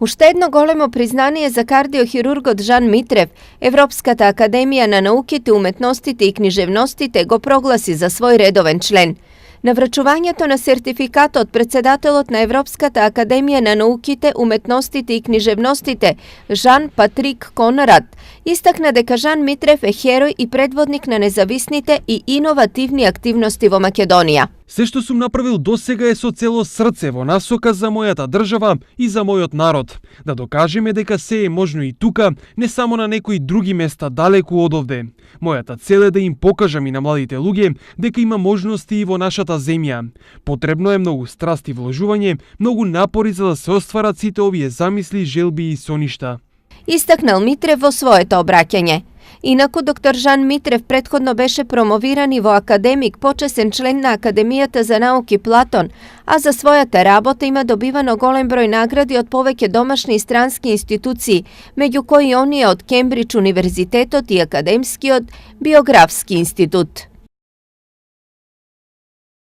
Уште едно големо признание за кардиохирургот Жан Митрев, Европската академија на науките, уметностите и книжевностите го прогласи за свој редовен член. На врачувањето на сертификатот, председателот на Европската академија на науките, уметностите и книжевностите Жан Патрик Конрад истакна дека Жан Митрев е херој и предводник на независните и иновативни активности во Македонија. Се што сум направил досега е со цело срце во насока за мојата држава и за мојот народ. Да докажеме дека се е можно и тука, не само на некои други места далеку одовде. Мојата цел е да им покажам и на младите луѓе дека има можности и во нашата земја. Потребно е многу страст и вложување, многу напори за да се остварат сите овие замисли, желби и соништа. Истакнал Митрев во своето обраќање. Инаку, доктор Жан Митрев претходно беше промовиран и во академик, почесен член на Академијата за науки Платон, а за својата работа има добивано голем број награди од повеќе домашни и странски институции, меѓу кои оние од Кембридж универзитетот и Академскиот биографски институт.